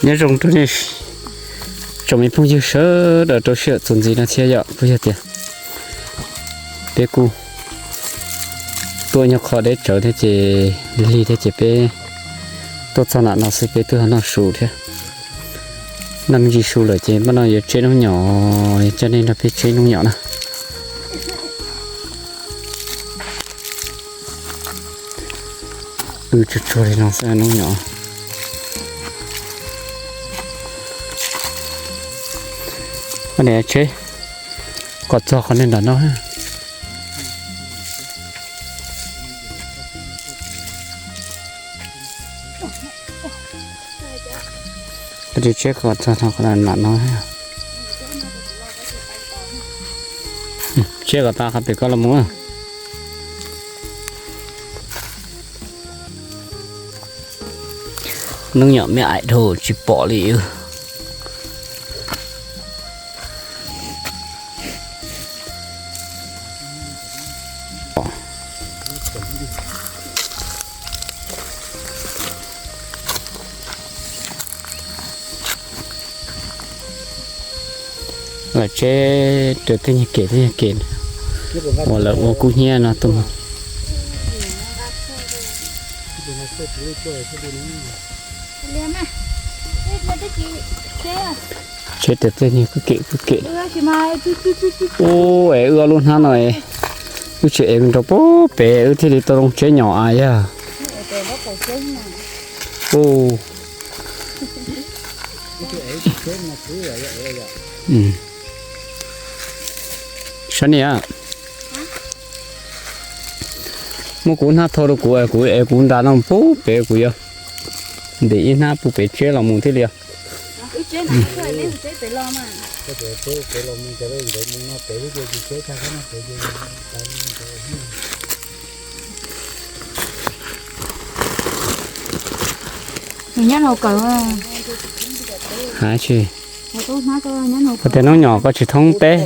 Nyob zoo rau nej tsoom me phooj ywg sawv daws rau sij hawm txuas ntxiv no thiab yom, kuj yog tias peb kuj tuaj nyob qhov deb tsawv thiab ces lig thiab ces peb tuaj txog nram no xwb peb twb ho noj su thiab. Noj me ntsis su lawm ces npaj no yuav tseb noob nyom, coj nej nrog peb tseb noob nyom na. Wb tsuag tsuag li no xwb noob nyom. Niam tseb kom txog qhov niag nram no. Peb tseb kom txog qhov niag nram no. Tseb kom tag qhov pem koj los mus. Noob nyom me aim dhau tsis pom li. Lawv tseb raws tej nyuag kem tej nyuag kem uas lawv ua kub hnyiab no tuaj. Tseb raws tej nyuag kub kem kub kem. Ub, es wb ob lub hnab no es wb tsis ev mus rau pem wb thiaj li tau zoo tseb nyom a yog. Ub. Sab niam, muab kuv hnab thau rau kuv, kuv es kuv nram no pub pem, kuv yuav ntim ib hnab pub pem tseb los mus thiaj li. Nyob hauv kawm. Hais tsis, koj tias noob nyom koj tsis thoob teb.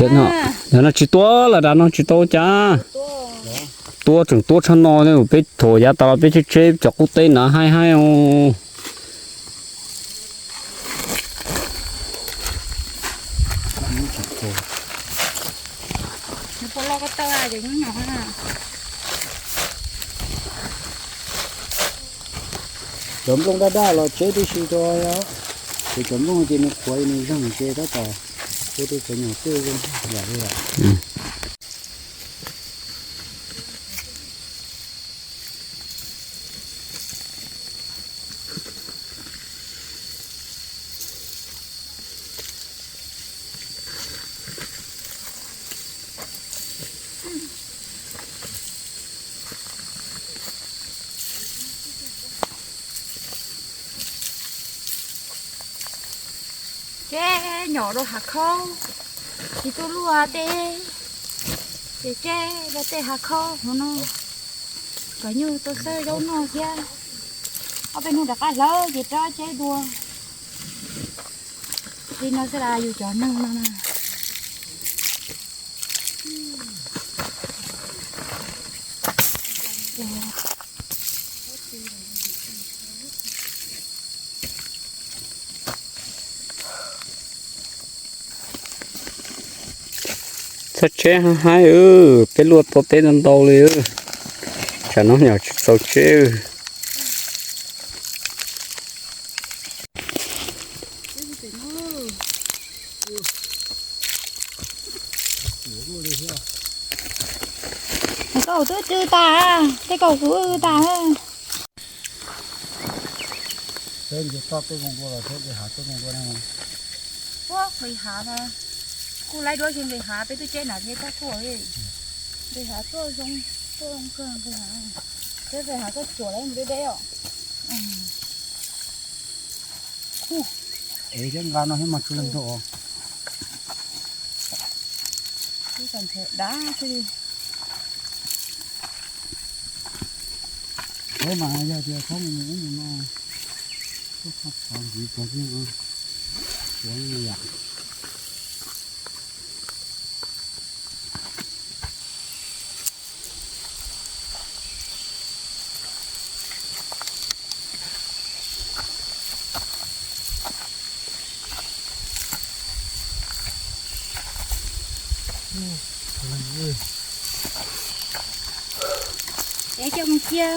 Yog no tsis tuab lawm, dav no tsis tau cas. Tuab tseem tuab tshaj no, peb thaum yav tas los peb tseb tseb cov qub teb na haib haib os. Cov nplooj daj daj los tseb tib si rau, ces cov nplooj ces nws qhuav nws zeeg ces tab tom ua rau cov nyom tuaj zoo yam li. Tseb nyom rau hav khaub, tsis tuaj luaj tej, ces tseb rau tej hav khaub hauv no kom nyuj tau xawb zaub noj thiab. Ob peb hnub rov qab hlawv ces rov tseb dua. Li no xwb las yus cov neeg no na. Txhob tseb haib haib, peb luaj tau teb ntau ntau li, tsam noob nyom tsis txaus tseb. Kaum twb tsw tas, tej kaum kuv w tas. Sawv ntses toj tej zoo dua los sawv nqis hav tuaj zoo dua na. Puag nqis hav mas kuj laib duab, sawv nqis hav peb twb tseb nram nce toj tuaj li. Nqis hav tuaj zoo, tuaj zoo kawg nqis hav. Sawv nqis hav tuaj tsuam lawm mus deb deb os. Es thiab nqa no thiab mas tsis leeg rau os. Dav xwb li. Ua mas yog tias txhob mus mus ub mus no, tuaj qhov ntxiv cov yeej ua yam. Es coj mus cia.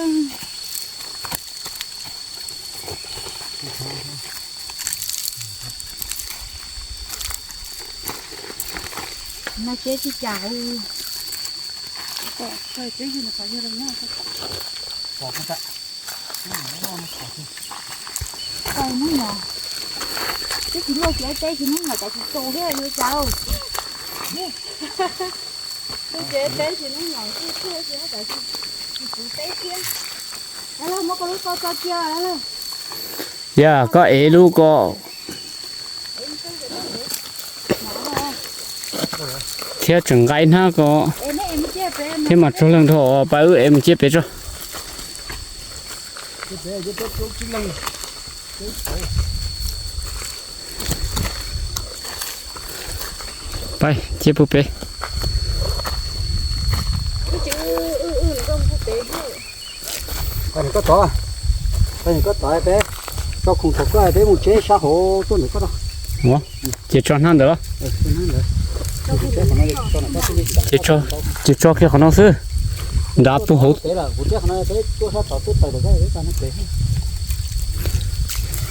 No tsev tsis cas. Tau hnub no, twb tsis luaj tsev teb tsis hnub no cas tsis tau thiab yuav cas. Luaj tsev teb tsis hnub no tsis tuaj tsis cas tsis puv teb thiab. Yog koj ev lub ko thiab tseem nqa ib hnab ko thiab mas tsaug leej dhau, pab wb ev mus ciab pem tso. Pab ciab pub peb. Koj tod, koj tod peb tso khoom thaum koj peb mus tsev sab hauv tuaj ntawm koj. Ces tso hnab ntawd los? Ces tso kiag qhov no xwb, nrad puag hauv.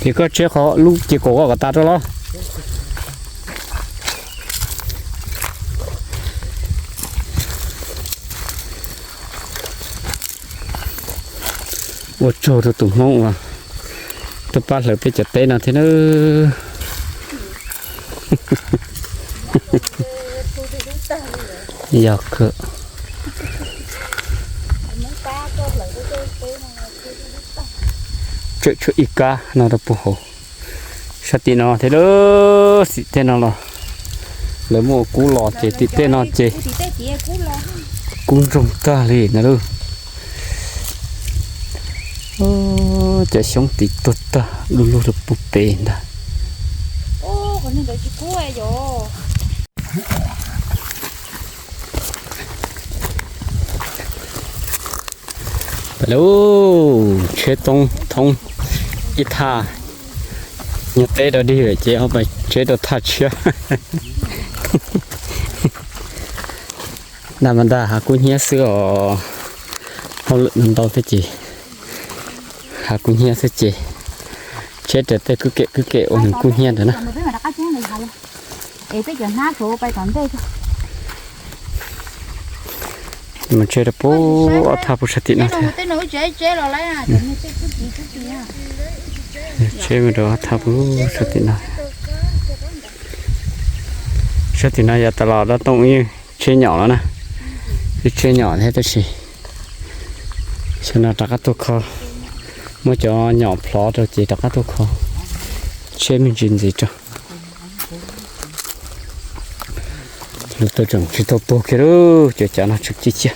Ces koj tseb qhov lub ces kaum koj kom tas rau los? Ua tsaug rau tus Hmoob uas tuaj pab hlawv peb cov teb no thiab nawb. Yog kawg. Tsawm tshuav ib kab no rau puag hauv. Sab tim no thiab lawm, tim tej no los lawv muaj ua kub los ces tim tej no ces kub ntsoog tag li no lauj. Cov xyoob tid tuag tag du lug rau puag pem ntag. Peb lub tsheb toob thoob ib thaj, nyob teb rau dig lawm ces peb tsheb rau thaj tshiab. Nag mas nrog hav kub hnyiab xwb os, hauj lwm ntau thiab ces hav kub hnyiab xwb ces tsheb rau tej kwj kem kwj kem ua nws kub hnyiab ntawd na. Mus tsheb rau puag ob thaj puag sab tim no thiab. Tsheb mus rau ob thaj puag sab tim no. Sab tim no yav tas los dab tooj yeej tsheb nyom los na, yeej tsheb nyom thiab tab sis xyoo no rov qab tuaj kho, muab cov nyom plhov rau ces rov qab tuaj kho tsheb me ntsis ntxiv rau. Lub tuaj tseem tsis tau puag kiag lauj, cov cav no tseem ciaj ciaj.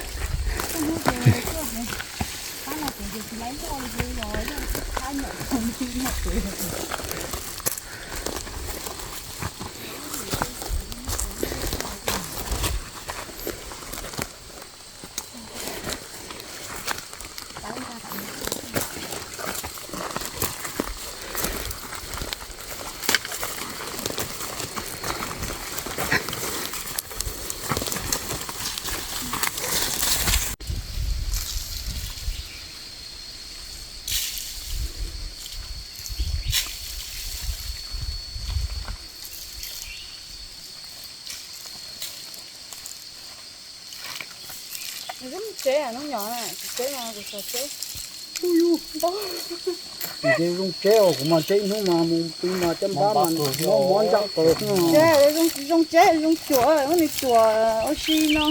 Zoo tsheb os, kuv mas tsheb ib hnub mas mus pw mas caj npab mas mob mob ncaj qaws. Zoo tsheb zoo cuam, nws cuam ua si no.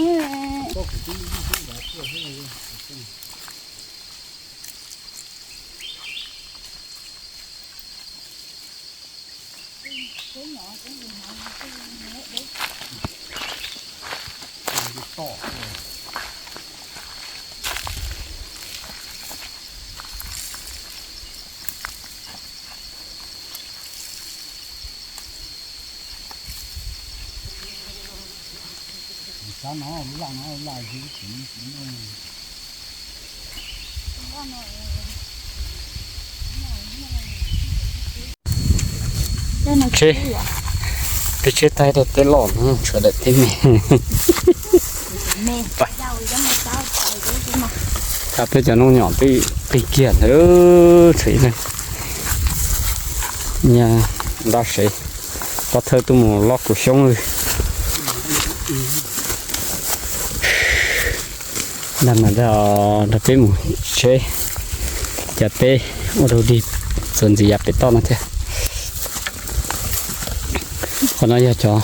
Tsheb, Peb tsheb taig rau teb loj no tshuav daim teb me. Thaum peb cov noob nyom twb qig kiag ntawd, tshuav ib leeg nyab ntab sev, pov thawj tuaj mus lob kuv xyoob. Nag mas nrog peb mus tsheb, cas peb ua rau dig txuas ntxiv yav pem toj no thiab. Qhov no yog cov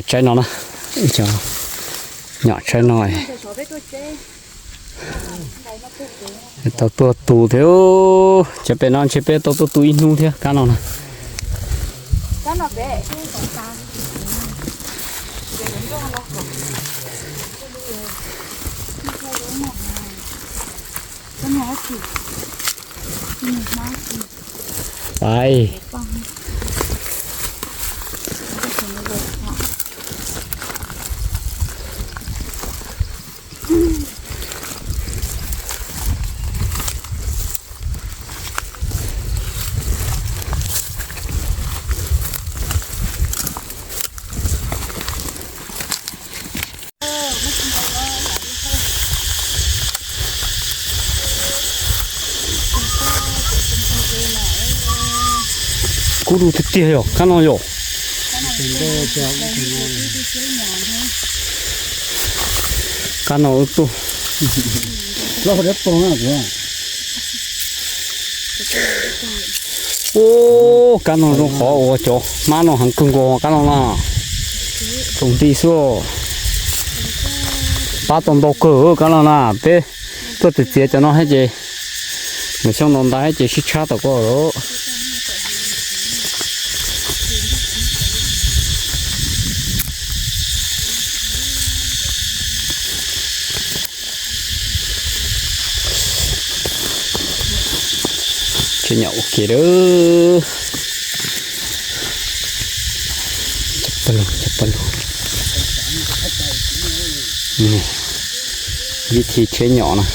tsaib no na, cov nyom tsaib no. Tau tuaj tu thiab, cov pem no ntshe peb tau tuaj tu ib hnub thiab kab no na. Pais. Kub lug tiag tiag yom, kab no yom. Kab no wb tuaj. Ub, kab no zoo qhov uas cov hmab no heev kawg nkaus kab no na. Tsaus nti xwb. Pab tau ntau kawg kab no na, peb tuaj txiav txiav cov no thiab ces, nws xyoob ntau ntau thiab ces sib tshab tom koj lawm. Tsheb nyom ua ke lawm. Vib thi tsheb nyom na,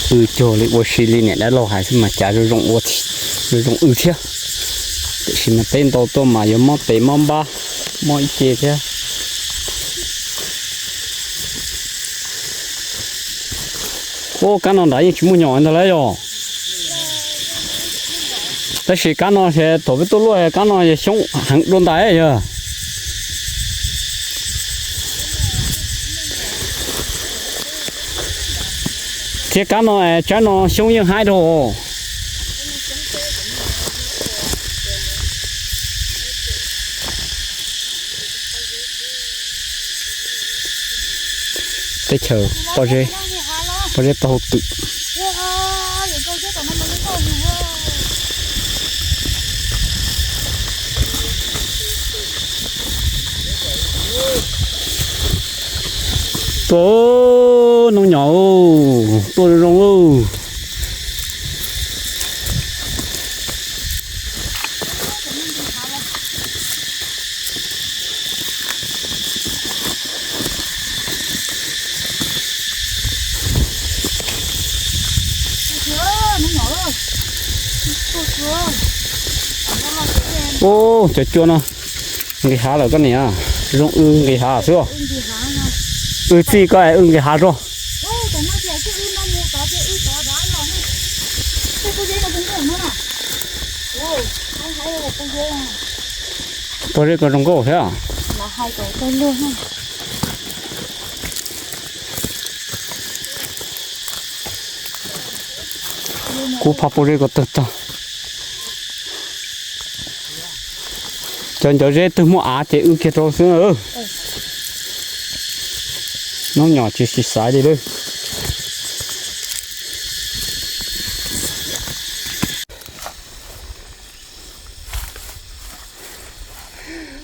pw cuag li ua si li niam dab laug hais xwb mas cav zoo zoo ua, zoo zoo wb thiab. Tiam sis mas peb ntau tuaj mas yuav mob tes mob npab, mob ib ce thiab. Ub, kab no nrad yeej tsis muaj nyom ntag lauj yog. Tab sis kab no thaum peb tuaj luaj kab no yog xyoob heev dua ntais yog. Thiab kab no, tsaib no xyoob yeej haib rau. Teb chaws pob zeb, pob zeb taub hau twm. Tuaj, noob nyom, tuaj zoo zoo. Ub, cov cua no nqis hav lawm koj niam, zoo wb nqis hav xwb. Wb txij koj es wb nqis hav zog. Pob zeb koj zoo nkauj thiab. Kub phaj pob zeb koj tawg tag. Cov ncov zeb twg muaj av ces wb kiag rau xwb. Noob nyom tsis xaiv li lawm.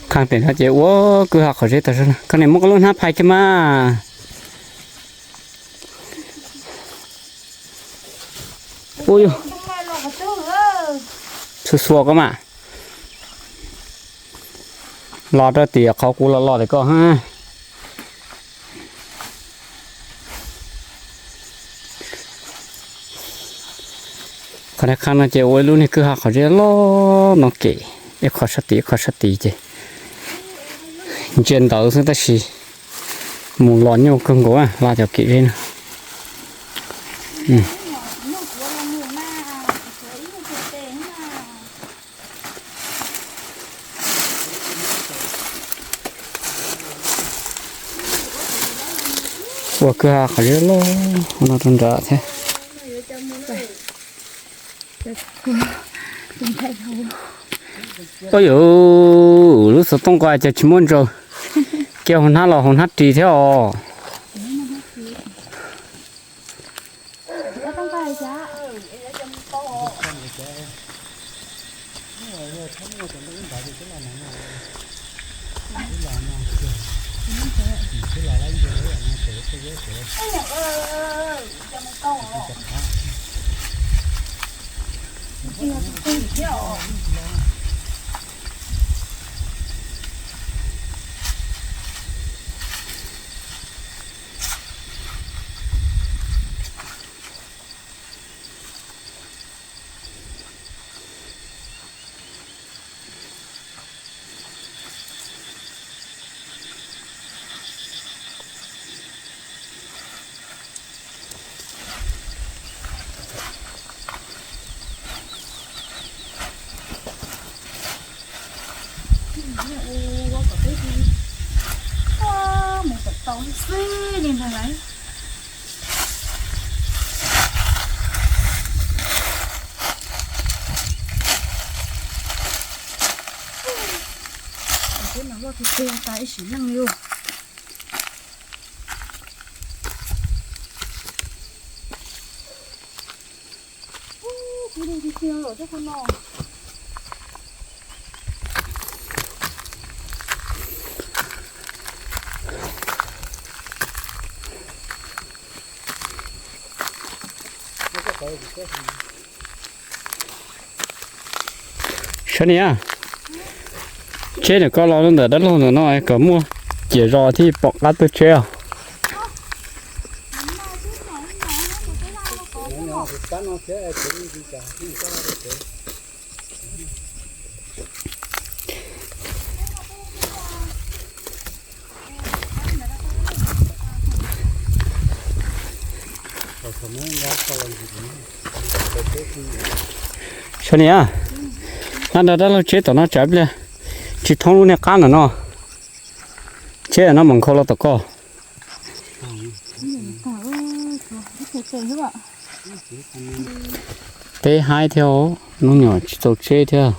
Khaj pem no ces ua kwj ha qhov zeb tag zog. Koj niam muab koj lub hnab phais kiag mas. Ub, xuas xuas koj mas. Los rau tim qhov kuv los los tim koj. Qhov dab qhab no ces ua ib lub niag kwj ha qhov zeb loj no kem. Ib qho sab tid ib qho sab tid ces ntsia ntawv xwb tab sis mus los nyuaj kawg nkaus, la cov kev zeb no. Ua kwj ha qhov zeb loj no rau nrad thiab. Ua yuv, lub xov tooj ko cas tsis muaj ntsaws, kiag hauv hnab los hauv hnab ris thiab os. Mus kom tau xwb li ntag lauj. Peb mas loj tiag tiag tas ib sim neej li. Saib niam, tsheb ntawm koj los ntawm dab laug ntawm no kom muaj ciam zos thiaj pom qab tuaj tsheb os. Saib niam, nqa nrog dab laug tsheb tom no tsam ib pliag tsis thoob lub niag qab ntawm no. Tsheb no mam nkhaus los tom koj. Peb haib thiab, hnub nyuam tsis tau tsheb thiab.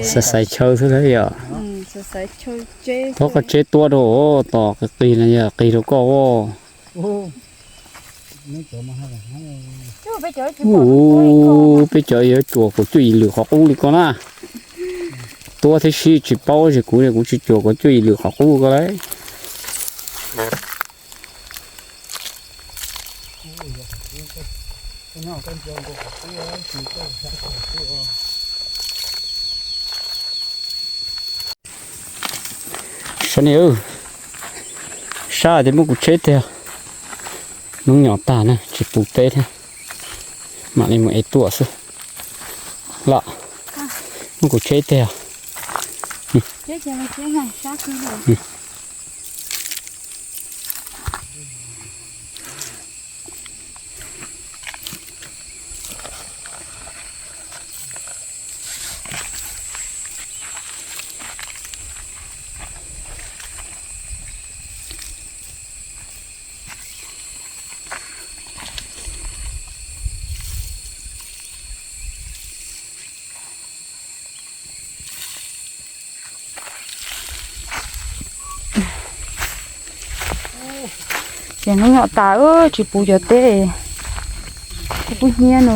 Xaiv xaiv chaw xwb thiab yom. Thov koj tsheb tuab rau tos qis qis no yog qis rau koj os. Ub, peb cov yuav cuam kaum cuaj yim lwm qhov qub li koj na. Tuab thiab sib tsis paub ces kuv, kuv tsis cuam kaum cuaj yim lwm qhov qub koj lauj. Saib niam, sab tias muab kuv tsheb tiag. Hnub nyom tag na tsis pub teb thiab, mam li mus ev tuaj xwb. Los, muab kuv tsheb tiag. Ces hnub nyom tas tsis pub cov teb, kuv kuj hnyiab no.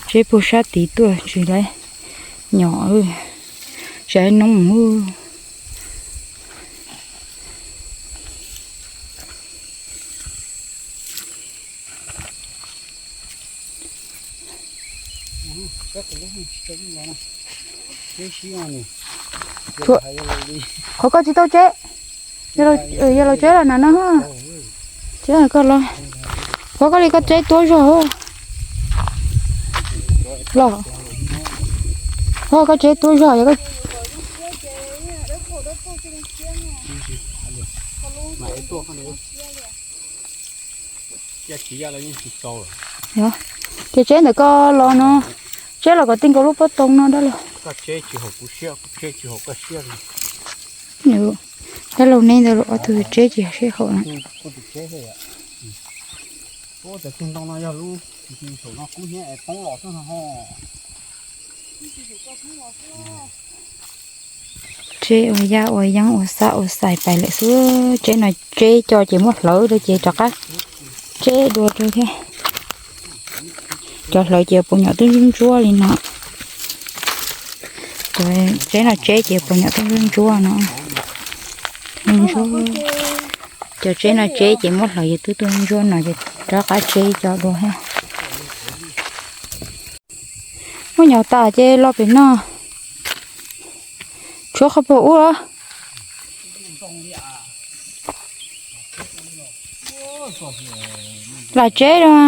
Tsheb puag sab tid tuaj tsis laib nyom, tsis laib noob. Qhov koj tsis tau tsheb. Yog los tseb los na no. Tseb koj los. Koj, koj li koj tseb tuab zog los. Koj, koj tseb tuab zog yog koj. Ces tseb ntawm koj los no, tseb los kom tij nkaus lub pob too no dab laug. Dab laug neb ntawd ob tug tseb tsis yog seb haum na. Tseb ua yaj ua yeeb ua xab ua xais pais lawm xwb. Tseb no tseb co ces muab hlawv rau ces rov qab tseb dua rau thiab. Cov hlawv ces puas nyom twb ntsuab ntsuab li no. Cov tseb no tseb ces puas nyom twb ntsuab ntsuab no. Ntsuab. Cov tseb no tseb ces muab hlawv ces twb tuaj ntsuab no ces rov qab tseb co dua thiab. Muab nyom tas ces los pem no. Tshuav qhov puag ub los. Lam tseb los.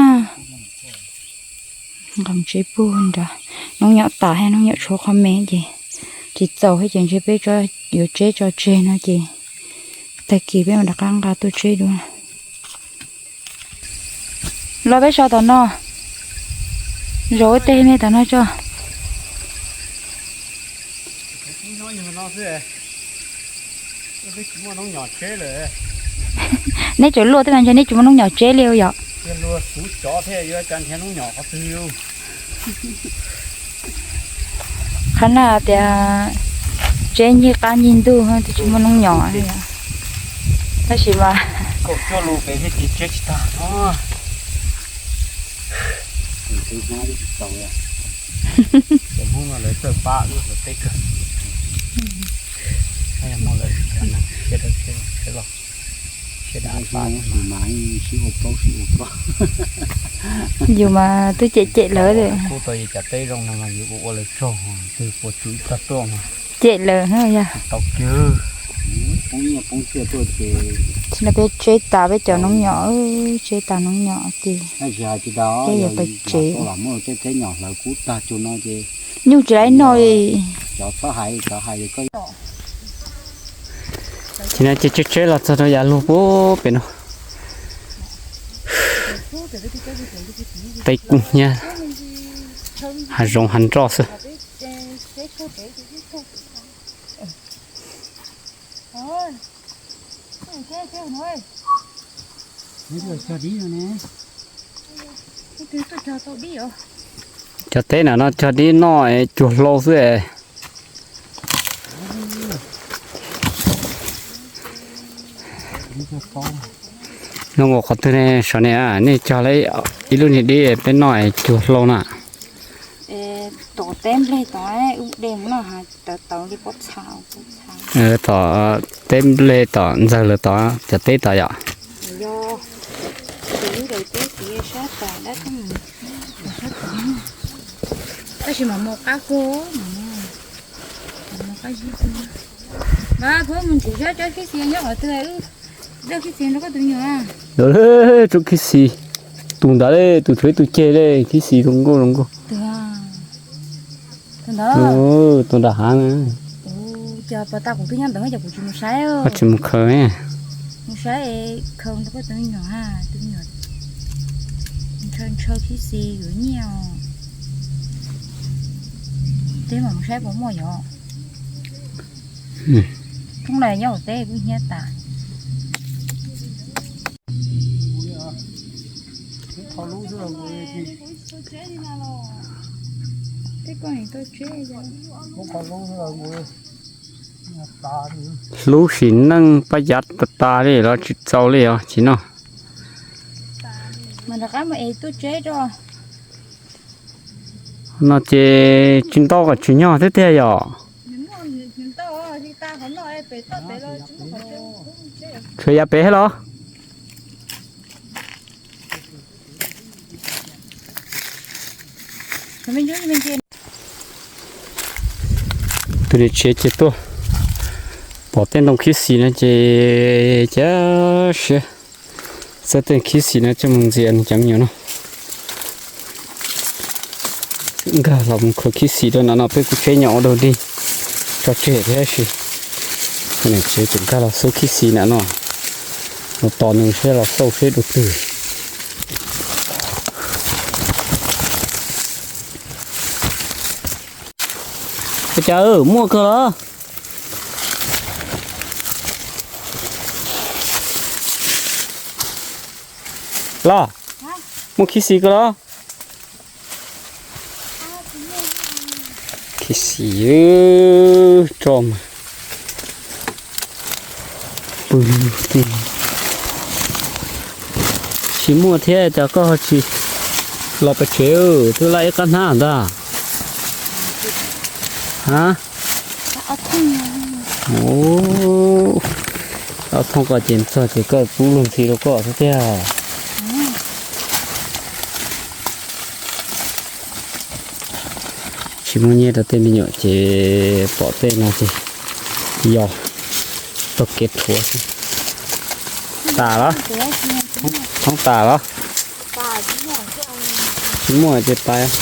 Nqa tseb puag nrad. Noob nyom tas thiab noob nyom tshuav qhov me ces tsis txaus thiab ces ntshe peb yuav tseb tso tseg no ces tag kis peb mam rov qab nqa tuaj tseb dua. Los peb so tom no. Zaum ua teb me tom no tso. Neb tseem luaj tej mas ntshe neb tsis muaj noob nyom tseb li yom. Qhov no tias tseb ncig qab ncig ntuj twb tsis muaj noob nyom li. Tab sis mas yus mas twb cem cem lawv. Cem lawv yog. Tsis no peb tseb tas peb cov noob nyom, tseb tas noob nyom ces peb yuav pais tsev. Nyuj tsis laib no li. Ces no ces tseb tseb los txog rau yav lug pub pem no. Teb kub hnyiab, hav zoov hav nroj xwb. Cov teb na no cog dib noj cuag hlau xwb. Zoo nkaus qhov twg ne, saum ne nej cog lawm ib lub niag dib peb noj cuag hlau na. Tom teb npleg tom ub de mus noj tawv tawv li pob txha. Tom teb npleg tom ntxawg lawv tom cov teb tom yom. Yog, tus lub daim teb tiv sab tom dab teb, tab sis mas mus qab kawg, mus qab zib kawg. Mas koj mus nrhiav sab tsob khib xis nyob qhov twg, wb daj khib xis rau koj tus me nyuam. Rau khib xis, tus ntawd le, tus tshuav ib tug ceg le, khib xis zoo nkauj zoo nkauj. Tus ntawd, tus nram hav na. Ua cas pas tas kuv twb nyob ntawd ces kuv tsis mus saib. Koj tsis mus khaws ne. Mus saib khaws rau koj tus me nyuam ha, tus me nyuam ntshaw ntshaw khib xis yuav nyiaj os. Teb mam mus saib puas muaj yom. Thoob na nyob hauv teb kuj hnyiab tas. Hlub sim neej pab yav tas tas li los tsis txaus li os tsis noj. Mas rov qab mus es tuaj tseb tso. No ces tsis ntau kom tsis nyog thiab tiag yom. Tshuav yav pem thiab los? Tus niam tsev ces tuaj, Pom tej ntoo khib xis no ces cia siab xawb tej khib xis no coj mus ntxias no cov me nyuam no. Nkag los mus khaws khib xis rau nram no, peb kuj tsheb nyob ua dog dig tso tseg thiab sis. Niam tsev tseem nkag los xauj khib xis nram no, los tos nws seb los xauj seb dua twg. Ua cas muaj kawg los? Los, muaj khib xis kawg los? Khib xis tso mas pw lug tiag. Tsis muaj thiab cas koj ho tsis los pem tsev, twb laj ib qab hnab ntag. Ha, ob thooj koj ces txog ces koj pub luag ntxhi rau koj xwb tiag. Tsis muaj nyiaj rau tej me nyuam ces pom tej no ces yog taug kev rhuav xwb. Tas los? Thoob tas los? Tsis muaj ces tas.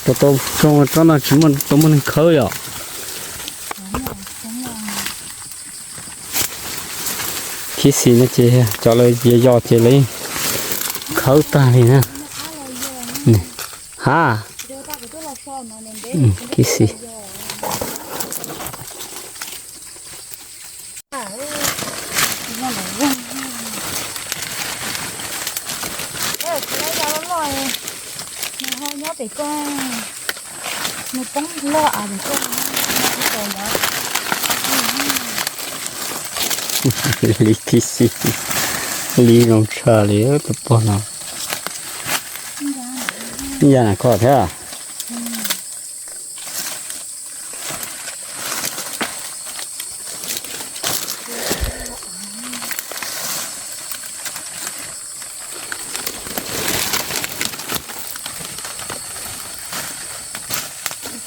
Tau tau tsob no tsis muaj, tau muaj neeg khawb yom. Khib xis no ces cov lawv yos yos ces lawv khawb tag li na. Ha, khib xis. Nws ho nyob pem koj, nws poob loj av pem koj. Li khib xis, li zoo tshaj li tus pog no. Ib yam na koj thiab.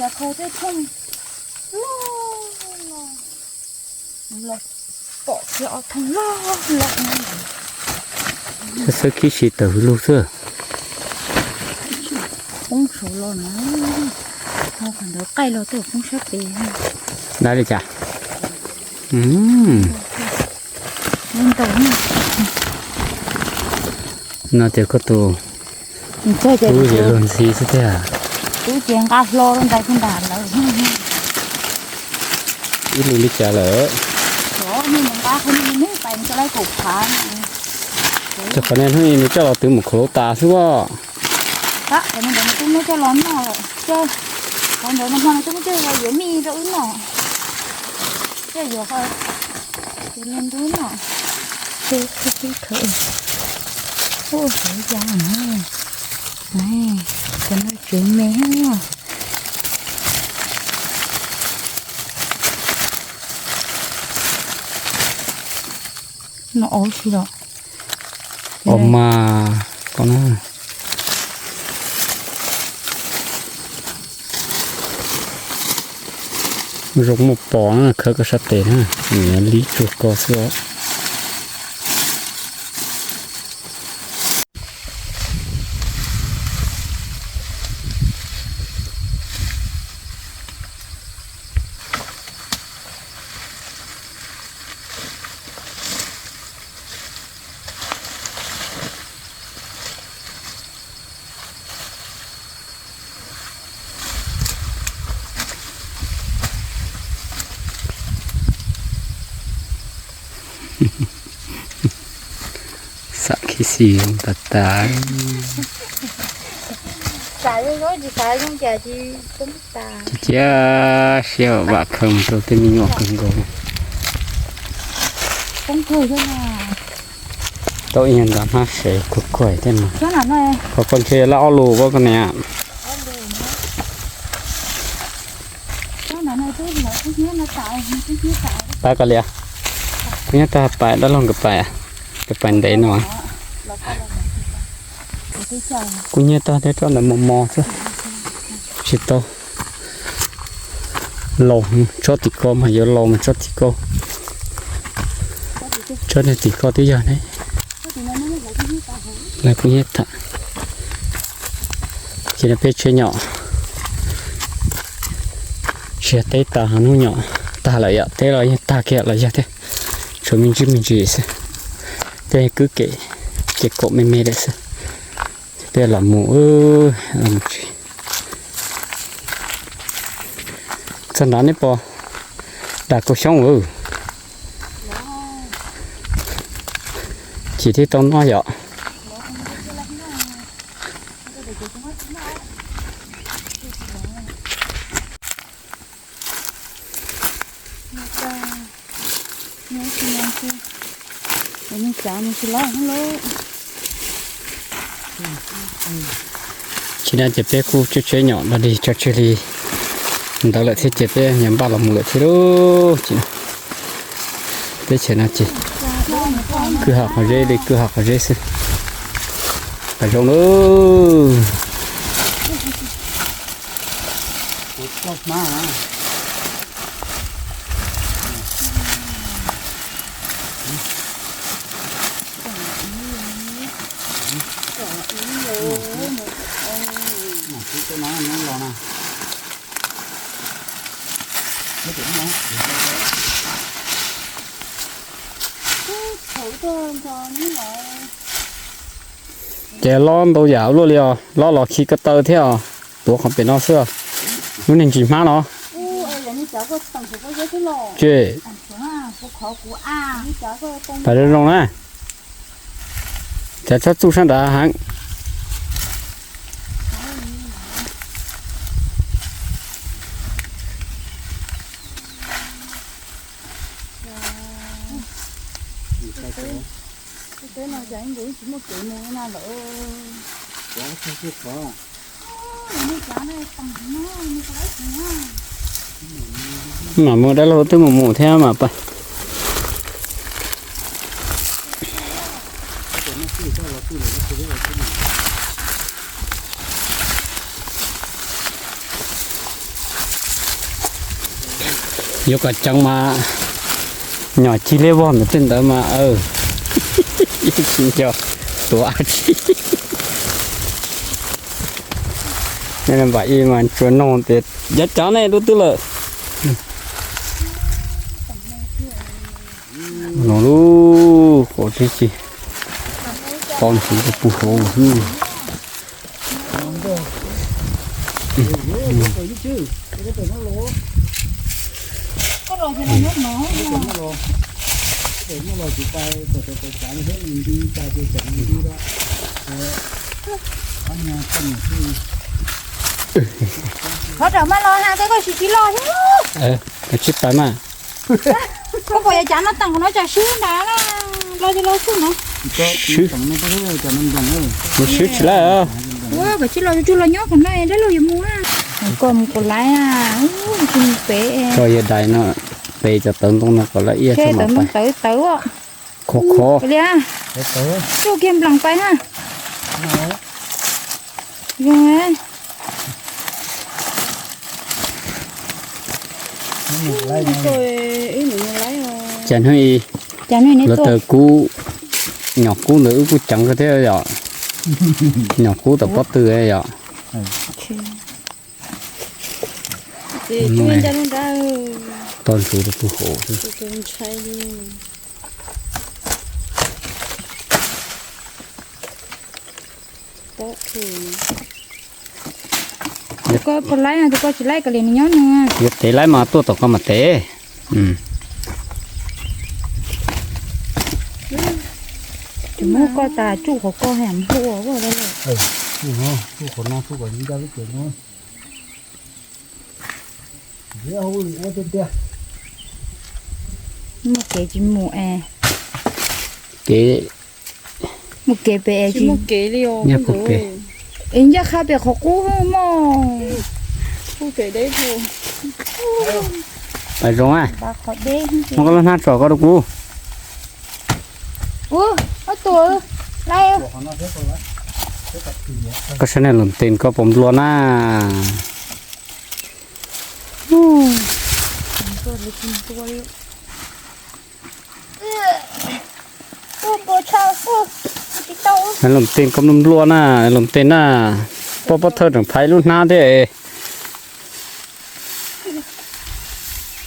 Cov kho tej thooj loj loj, los pom kiag ob thooj loj loj na. Xawb xawb khib xis tawm hwv lug xwb. Poob saud los na, qhov ntawd qaij los tuaj poob sab pem. Dab li cas? No ces koj tus tub ces luag ntxhi xwb tiag. Tub ces nqa hlo rau ntais rau nram lawm. Ib lus li cas lawm? Cov qhov ne hnub i nws coj los twv mus khuv lub tas xwb os. Tab, cov ntawd nws twb muab coj los noj lawm, coj, qhov ntawd nws hmo nws twb muab coj los yuav mij rau wb noj. Coj yuav qhov, yuav li ntub noj. Tib khawb, ua xyov cas na, cov no tsev me. No ua si los. Ua mas, koj na. Zoo muaj pos na, khawb koj sab tes na, nws li tsuag koj xwb os. Xam khib xis tas tas. Cia siab vam khawm rau tej me nyuam kawg nkaus. Tau ib nyuag nta hmab sev kuj kuaig thiab mas. Qhov koj ntshe laj ob lus pob koj niam. Pab koj liam. Kuv nyob tag pais dab laug nkawd pais, nkawd pais ntev no. Kuv nyiag tag thiab tsob ntawd mos mos xwb. Tsis tau. Laus, tsob tim ko mas yuav laus mas tsob tim ko. Tsob niag tim ko twb yog ne. Lawv kuj nyiam tham. Ces no peb tsheb nyom tsis yog teb tas, hnub nyom tag lawm yom, teb los yeej tag kiag los yog thiab. Tshuav me ntsis me ntsis xwb, tej kwb kem, ces kaum me me lawm xwb. Peb los mus, los mus tsev. Txog nrad neb pom dam kaus xyoob, ces thiaj tau noj yom. Tsis no ces peb kuj tsheb tsheb nyom dog dig tso tseg li ntawd lawm thiab ces peb yuav npaj los mus lawm thiab lauj. Teb chaws no ces kwj ha qhov zeb li kwj ha qhov zeb xwb. Pais zoo lauj. Ces lob ntau yam luaj li os, lob los khi ko taw thiab os, tuav qhov pem no xwb. Lub niag ntsis hmab no. Ces pais zoo zoo na. Cov txhob txuj sab nrad heev. Mam mus dab laug twb mus mus thiab mas pais. Yuav kom ceev mas nyom cig liab vog ntawm tej ntawd mas tsis nco tuav dab tsi. Npam ib mas tsuas nug tias cov cov nej lub twg lawm. No lub qhov tib si, qhov ntxuv puag hauv xwb. Qhov ram mas los na, koj tsis tsis los thiab. Koj tsis pais mas. Koj puas yuav cav no teem qhov no tsam sib ntawd na, los ces los xwb na. Sib, sib tsis laij. Ua kom tsis los tsuag los nyob qhov no dab laug yuav mus na. Koj mus kom laiv, tsis mus pem. Koj yuav dais no, pem cov tawv ntoo no kom lawv iab tawv ntoo tawv tawv. Khov khov li. Tsuj kiag nplees pais na. Zoo. Cas hnub i, cas hnub i lawv taws kub, nyom kub ntawd wb kuj ceev kawg thiab yom. Nyom kub tom pob tw yom. Toj ntsuv rau puag hauv xwb. Tus koj puas laib, tus koj tsis laib kom li nws nyob nws. Yuav tev laib mas tuaj tom koj mas tev. Tsis muab koj tas tsuj qhov koj hais mus hu ua ua da. Tsuj qhov no tsuj kom ncaj lub cev no. Muaj kev tsis mus es. Kev, muaj kev pem es tsis muaj kev li os. Nyob puag pem es ncaj qha pem qhov qub mog. Pem deb. Pais zoo a. Muab koj lub hnab tso koj rau kuv. Ub, ob tug laib. Koj saib nej lus ntes koj puas nplua na. Lom tes koj nplua nplua na, lom tes na, poj pob thawj tseem phais lub hnab thiab.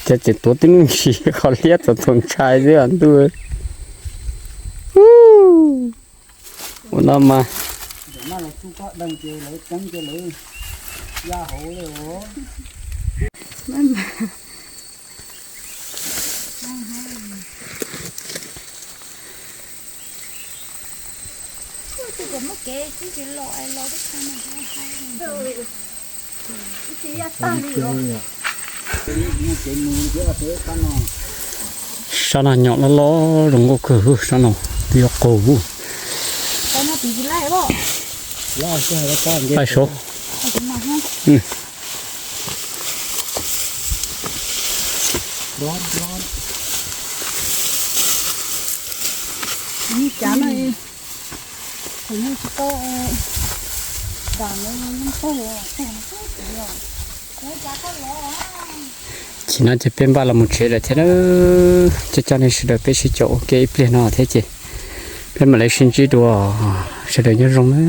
Ces tseem tuav tib lub ntsis qhov liab txaus txaus ntshai xwb ntuj. Ua no mas sab no nyom loj loj zoo nkauj kawg, sab no twb yuav qaug. Laij saud. Chim no ces peb npaj los mus tsev lawm thiab. Coj coj nej sawv daws peb sib caum ua ke ib pliag no thiab ces peb mam li sib ntsib dua. Sawv daws nyob zoo na.